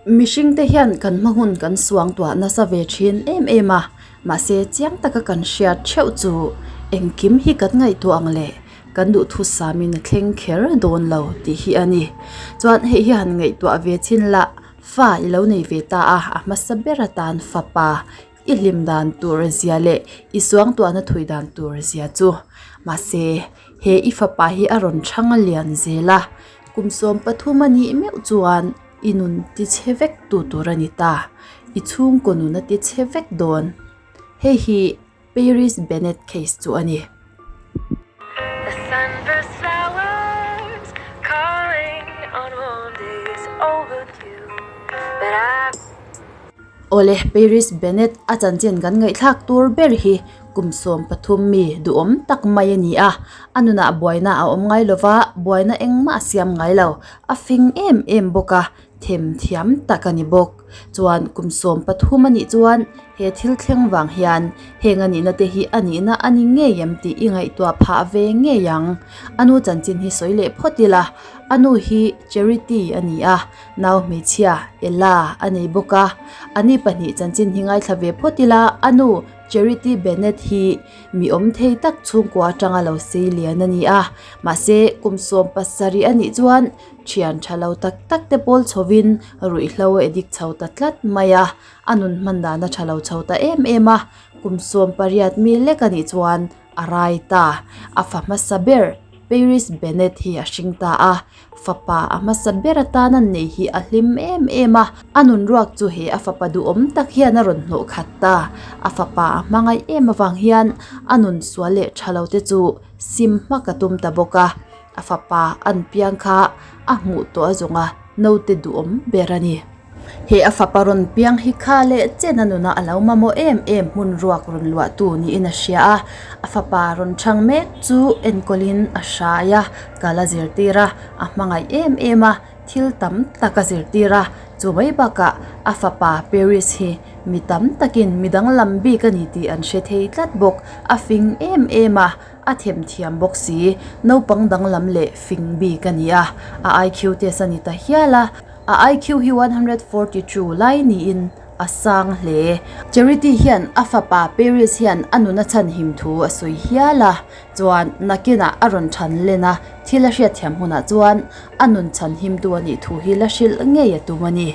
Mihringte hian kan hma hun kan suang tuah nasa ve thin em em a, mahse chiang taka kan hriat theuh chu engkim hi kan ngaihtuah ang le kan duhthusamin a thleng kher dawn lo tih hi a ni. Chuan hei hi han ngaihtuah ve chin lah fa i lo nei ve ta a, a hmasa ber atan fapa I hlim dan tur zia leh i suangtuahna thui dan tur zia chu. Mahse, he i fapa hi a rawn thang a lian zel a, kum 13 a nih meuh chuan i nun ti chhe vek tu tur a ni ta. I chhungkaw nun a ti chhe vek dawn. Hei hi Paris Bennett case chu a ni. The sunburst flowers calling on warm days overdue But I Awle, Paris Bennett a chanchin kan ngaihthlak tur ber hi kum 13 mi duhawm tak mai a ni a. A nunah buaina a awm ngai lova, buaina engmah a siam ngai lo. A fing em em bawk a, them thiam tak a ni bawk. Chuan kum 13 a nih chuan he thil thleng vang hian heng a nihna te hi a nihna a ni ngei em tih i ngaihtuah phah ve ngei ang. A nu chanchin hi sawi leh phawt ila, a nu hi Charity a ni a. Nau hmeichhia Ella a nei bawk a, ani pahnih chanchin hi ngaithla ve phawt ila a nu Charity Bennett hi mi awm thei tak chhungkua atanga lo sei lian a ni a, mahse kum 17 a nih chuan thian tha lo tak tak te pawl chhovin ruihhlo a addict chho ta tlat mai a, a nun hman dan a tha lo chho ta em em a, kum 18 mi lek a nih chuan a rai ta, a fa hmasa ber Paris Bennett hi a hring ta a. Fapa a hmasa ber atan an nei hi a hlim em em a, a nun ruak chu he a fapa duhawm tak hian a rawn hnawh khat ta. A fapa a hmangaih em avang hian a nun sual leh tha lo te chu sim hmak a tum ta bawk a, a fapa an piang kha a hmuh tawh a zawnga naute duhawm ber a ni. He a fapa rawn piang hi kha leh chen a nuna a lo mamawh em em hmun ruak rawn luahtu niin a hria a, a fapa rawn chhang mek chu enkawlin a hrai a, kal a zirtir a, a hmangaih em em a, thil tam tak a zirtir a, chu mai bakah a fapa Paris hi mi tam takin mi danglam bik a ni tih an hre thei tlat bawk, a fing em em a, a themthiam bawk si, naupang danglam leh fing bik a ni a, a IQ test a ni ta hial a. A IQ hi 142 lai niin a sang hle. Charity hian a fapa Paris hian a nun a chhanhim thu a sawi hial a, chuan nakinah a rawn than len a, thil a hriatthiam hunah chuan a nun chhanhimtu a nih thu hi la hrilh ngei a tum a ni.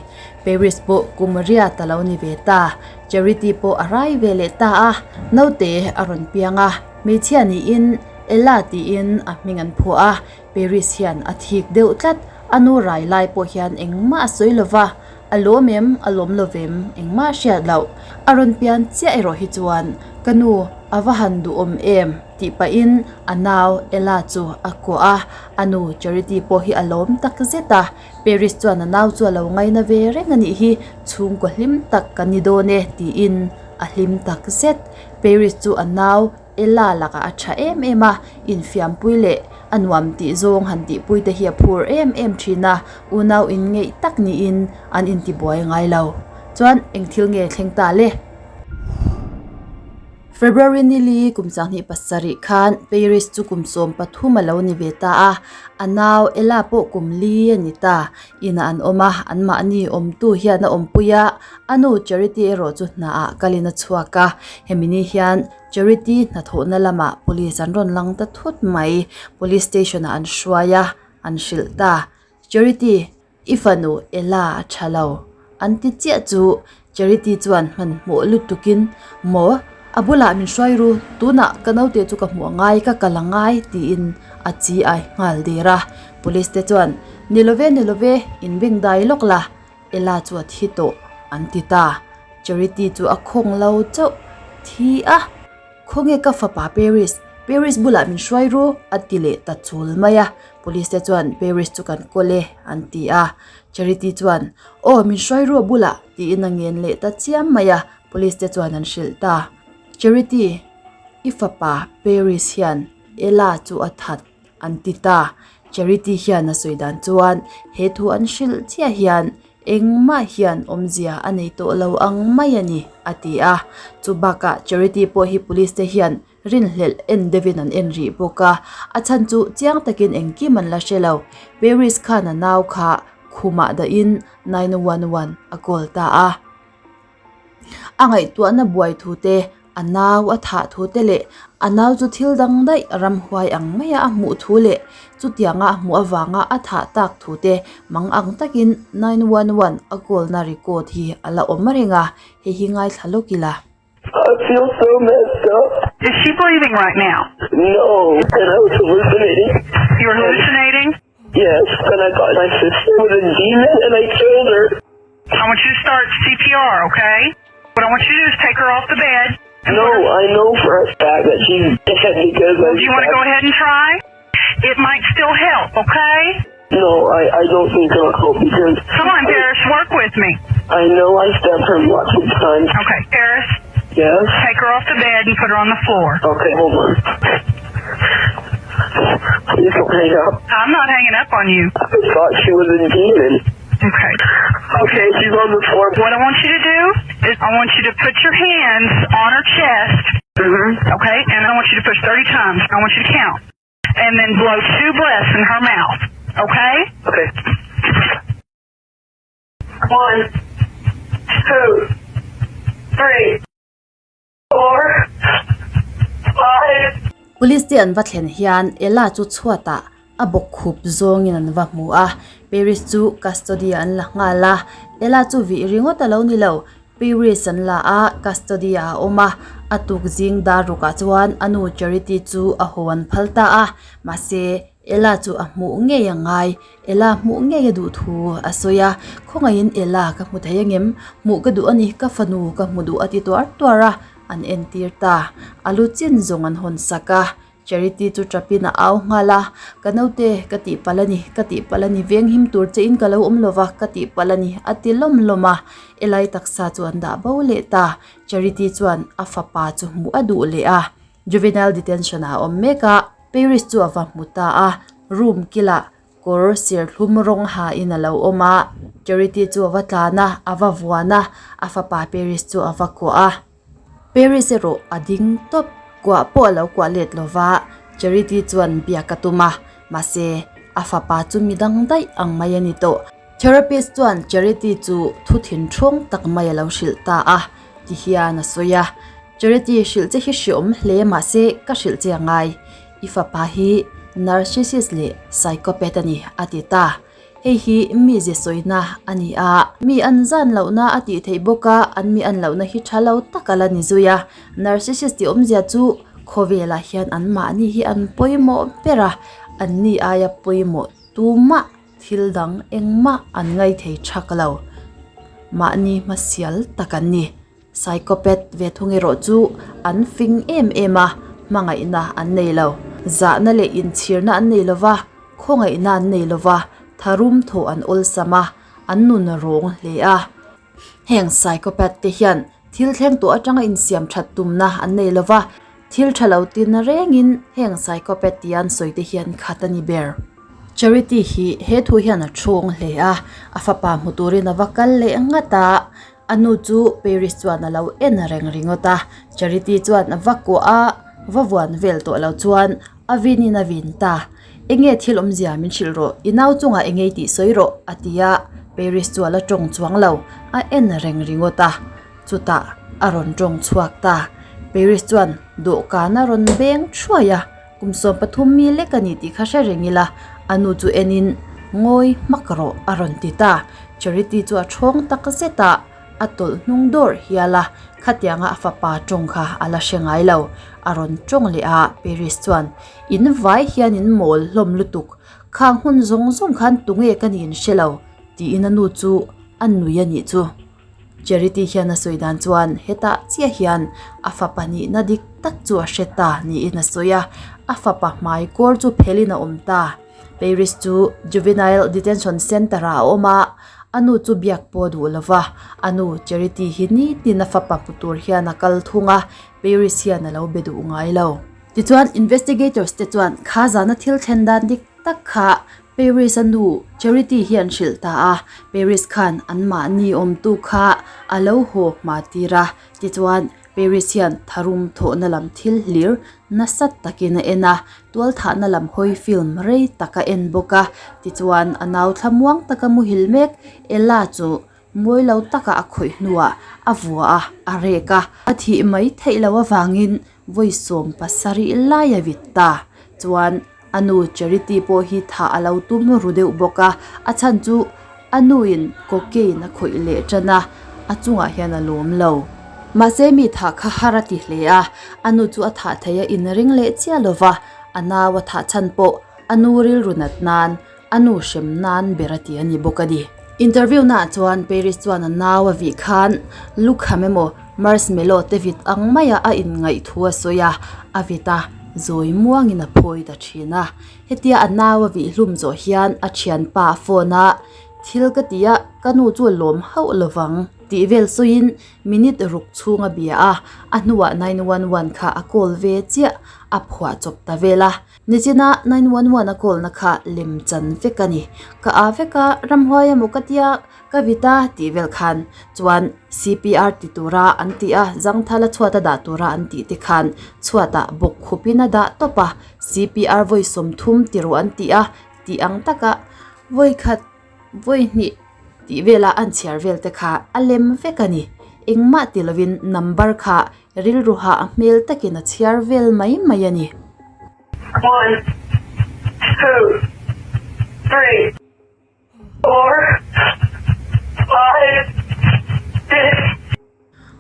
Paris pawh kum riat a lo ni ve ta. Charity pawh a rai ve leh ta a, naute a rawn piang a, hmeichhia niin Ella tiin a hming an phuah a, Paris hian a thik deuh tlat, a nu rai lai pawh hian engmah a sawi lo va, a lawm em, a lawm lo vem, engmah a hriat loh. A rawn pian chiah erawh hi chuan, Ka nu, a va han duhawm em? tih pahin a nau Ella chu a kuah a, a nu Charity pawh hi a lawm tak zet a, Paris chuan a nau chu a lo ngaina ve reng a nih hi, chhungkaw hlim tak kan ni dawn e tiin a hlim tak zet. Paris chu a nau Ella lakah a tha em em a, infiampui leh a nuam tih zawng han tihpui te hi a phur em em thin a, unau inngeih tak niin an intibuai ngai lo. Chuan eng thil nge thleng ta le? February nili kum 27 khan Paris chu kum 13 a lo ni ve ta a, a nau Ella pawh kum li a ni ta. Inah an awm a, anmahni awmtu hian a awmpui a, a nu Charity erawh chu hnaah kalin a chhuak a, hemi ni hian Charity hnathawhna lamah police an rawn lang ta thut mai. Police station ah an hruai a, an hrilh ta. Charity, i fanu Ella a tha lo. An ti chiah chu Charity chuan hmanhmawh lutukin, Maw, a bulah min hruai ru, tunah ka naute chu ka hmuh a ngai, ka kal a ngai tiin a chi ai nghal der a. Police te chuan, Ni love, ni love, in beng dai lawk la, Ella chu a thi tawh an ti ta. Charity chu a khawng lo chauh thi a, Khawnge ka fapa Paris, Paris bulah min hruai ru a ti leh ta chul mai a. Police te chuan Paris chu kan kawl e an ti a. Charity chuan Aw min hruai ru a bulah tiin a ngen leh ta chiam mai a, Police te chuan an hrilh ta. Charity, i fapa Paris hian Ella chu a that an ti ta. Charity hian a sawi dan chuan he thu an hrilh chiah hian engmah hian awmzia a nei tawh lo ang mai a ni, a ti a. Chu bakah Charity pawh hi police te hian rinhlelh en deuhin an en rih bawk a, a chhan chu chiang takin engkim an la hre lo. Paris khan a nau kha. khumah dahin 911 a call ta a. A ngaihtuahna buai thu te, a nau a thah thu te leh a nau chu thil dang daih ramhuai ang maia a hmuh thu leh chutianga a hmuh avanga a thah tak thu te mang ang takin 911 a call na record hi a la awm reng a, hei hi ngaithla lawk ila. I feel so messed up. Is she breathing right now? No, and I was hallucinating. You were hallucinating? Yes, and I thought my sister was a demon and I killed her. I want you to start CPR, okay? What I want you to do is take her off the bed. And No, put her- I know for a fact that she's dead because I. Do you want to go ahead and try? It might still help, okay? No, I, I don't think it'll help because Come on, Paris, work with me. I know I stabbed her lots of times. Okay, Paris, Yes? take her off the bed and put her on the floor. Okay, hold on. Please don't hang up. I'm not hanging up on you. I thought she was a demon. Okay. Okay, she's on the floor. What I want you to do is I want you to put your hands on her chest, Mm-hmm. okay? And I want you to push 30 times. I want you to count. And then blow two breaths in her mouth, okay? Okay. One, two, three, four, five. Police te an va thlen hian Ella chu chhuatah a bawkkhup zawngin an va hmu a, Paris chu custody ah an la nghal a, Ella chu vih ringawt a lo ni lo, Paris an la a, custody ah a awm a, a tuk zing dar rukah chuan a nu Charity chu a haw an phal ta a, mahse Ella chu a hmuh ngei a ngai, Ella hmuh ngei a duh thu a sawi a, khawngaihin Ella ka hmu thei angem, hmuh ka duh a ni, ka fanu ka hmu duh a ti tuar tuar a, an entir ta, a lu chin zawng an hawn sak a, Charity chu tapin a au nghal a, Ka naute, ka tihpalh a ni, ka tihpalh a ni, venghim tur che in ka lo awm lova, ka tihpalh a ni, a ti lawm lawm a, Eli taksa chu an dah bo leh ta, Charity chuan a fapa chu hmuh a duh leh a, Juvenile detention ah a awm mek a, Paris chu a va hmu ta a, room kilah kawr serthlum rawng ha in a lo awm a, Charity chu a va tlan a, a va vuan a, a fapa Paris chu a va kuah a. Paris erawh a ding tawp, kuah pawh a lo kuah let lo va, Charity chuan biak a tum a, mahse a fapa chu midang daih ang mai a ni tawh. Therapist chuan Charity chu thu thinthawng tak mai a lo hrilh ta a, ti hian a sawi a, Charity hrilh che hi hriawm hle mahse ka hrilh che a ngai, i fapa hi narcissist leh psychopath a ni a ti ta. Hei hi mi ze sawina a ni a, mi an zan lohna a tih theih bawk a, an mi an lohna hi tha lo tak a la ni zui a, narcissist tih awmzia chu khawvelah hian an mahni hi an pawimawh ber a, an ni aia pawimawh tumah Thil dang engmah an ngaithei thak lo. Mahni hmasial tak an ni. Psychopath ve thung erawh chu an fing em em a, hmangaihna an nei lo. Zahna leh inchhirna an nei lo va, khawngaihna an nei lo va, tharum thawh an awlsam a, an nun rawng hle a. Heng psychopath te hian thil thleng tawh atanga insiam that tumna an nei lo va, thil tha lo tin rengin heng psychopath tia an sawi te hian khat a ni ber. Charity hi he thu hian a thawng hle a, a fapa hmu turin a va kal leh ngat a, a nu chu Paris chuan a lo en reng ringawt a, Charity chuan a va kuah a, va vuan vel tawh lo chuan a vinin a vin ta. Enge thil awmzia min hrilh rawh, i nau chungah engei tih sawi rawh, a ti a, Paris chu a la tawng chuang lo, a en reng ringawt a, chutah a rawn tawng chhuak ta. Paris chuan dawhkan a rawn beng thuai a, kum 13 mi lek a ni tih kha hre reng ila, a nu chu enin ngawi hmak rawh a rawn ti ta. Charity chu a thawng tak zet a, a tawlh hnung dawrh hial a, khatianga a fapa tawng kha a la hre ngai lo, a rawn tawng leh a, Paris chuan In vai hian in mawl hlawm lutuk, khang hun zawng zawng khan tunge ka nih in hre lo, tiin a nu chu a nui a nih chu. Charity hian a sawi dan chuan hetah chiah hian a fapa nihna dik tak chu a hre ta niin a sawi a, a fapa hmai kawr chu phelin a awm ta. Paris chu Juvenile Detention Centre ah a awm a, a nu chu biak pawh a duh lo va, a nu Charity hi nitin a fapa hmu tur hian a kal thung a, Paris hian a lo be duh ngai lo. Tichuan, investigators te chuan kha zana thil thlen dan dik tak kha Paris a nu Charity hi an hrilh ta a, Paris khan anmahni awmtu kha a lo haw hma tir a, tichuan Paris hian tharum thawhna lam thil hlir nasa takin a en a, tualthahna lam hawi film rei tak a en bawk a. Tichuan, a nau thlamuang taka muhil mek Ella chu mawi lo taka a khawih hnuah a vua a, a rek a. A thih mai theih loh avangin vawi 70 lai a vit ta. Chuan, a nu Charity pawh hi thah a lo tum ru deuh bawk a, a chhan chu a nuin cocaine a khawih leh tan a, a chungah hian a lawm lo. Mahse mi thah kha har a ti hle a, a nu chu a thah theih a inring leh chiah lo va, a nau a thah chhan pawh a nu rilru nat nan a nu hrem nan ber a ti a ni bawk a ni. Interview naah chuan Paris chuan a nau a vih khan lukham emaw marshmallow te vit ang maia a inngaih thu a sawi a, a vit a, zawi muangin a phawi ta thin a. Hetia a nau a vih hlum zawh hian a thianpa a phone a, Thil ka ti a, ka nu chu a lawm hauh lovang tih vel sawiin minute ruk chhung a bia a, a hnuah 911 kha a call ve chiah, a phuah chawp ta vel a. Nichina 911 a call na kha lem chan vek a ni. Ka aa vek a, ramhuai emaw ka tia ka vit a tih vel khan chuan CPR ti tura an tih a, zangthal a chhuat a dah tura an tih te khan chhuatah bawk khupin a dah tawp a, CPR vawi 30 ti rawh an tih a tih ang taka vawi khat vawi hnih tih vela an chhiar vel te kha a lem vek a ni. Engmah ti lovin number kha Rilru hah a hmel takin a chhiar vel mai mai a ni. One, two, three, four, five, six.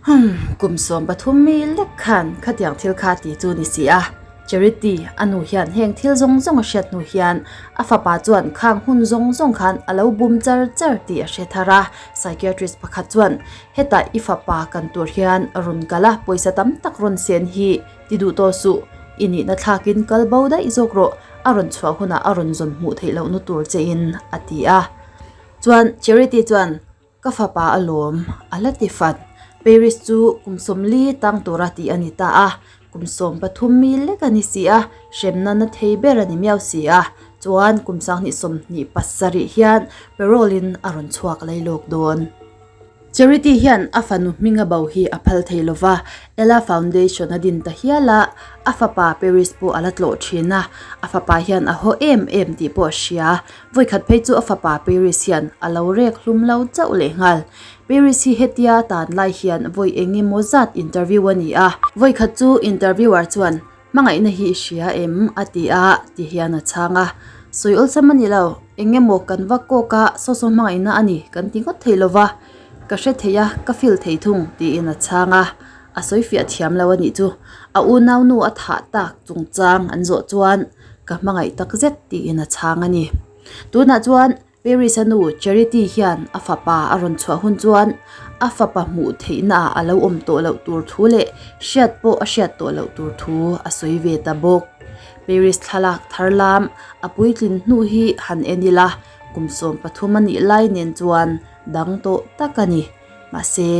Humm, kum 13 mi lek khan khatiang thil kha ti chu ni si a. Charity, a nu hian heng thil zawng zawng a hriat hnu hian a fapa chuan khang hun zawng zawng khan a lo bum char char tih a hre thar a. Psychiatrist pakhat chuan Hetah i fapa kan tur hian rawn kal a, pawisa tam tak rawn sen hi ti duh tawh suh. I nihna thlakin kal bo daih zawk rawh, a rawn chhuah hunah a rawn zawn hmuh theih lohna tur chein a ti a. Chuan Charity chuan, Ka fapa a lawm, a la ti fat. Paris chu kum 40 tang tura tih a ni ta a, kum 13 mi lek a ni si a, hremna na thei ber a ni miau si a. Chuan kum 2027 hian parole in a rawn chhuak lailawk dawn. Charity hian a fanu hminga bo hi a phal thei lo va, Ella Foundation a din ta hial a, a fapa Paris pawh a la tlawh thin a, a fapa hian a haw em em tih pawh a hria. Vawikhat phei chu a fapa Paris hian a lo rek hlum lo chauh leh nghal. Paris hi hetia tan lai hian vawi eng emaw zat interview a ni a, vawikhat chu interviewer chuan Hmangaihna hi i hria em? a ti a, ti hian a chhang a. Sawi awlsam a ni lo, eng emaw kan va kawk a, saw saw hmangaihna a ni kan ti ngawt thei lo va, ka hre thei a, ka feel thei thung, tiin a chhang a. A sawi fiah thiam lo a nih chu. A unaunu a thah tak chungchang an zawh chuan ka hmangaih tak zet tiin a chhang a ni. Tunah chuan Paris a nu Charity hian a fapa a rawn chhuah hun chuan a fapa hmuh theihna ah a lo awm tawh loh tur thu leh hriat pawh a hriat tawh loh tur thu a sawi ve ta bawk. Paris thlalak thar lam a puitlin hnu hi han en ila kum 13 a nih lai nen chuan dang tawh tak a ni. Mahse,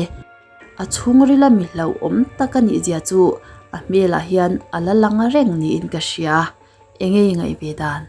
a chhungrila mi hlauhawm tak a nih zia chu a hmelah hian a la lang reng niin ka hria. Enge i ngaih ve dan?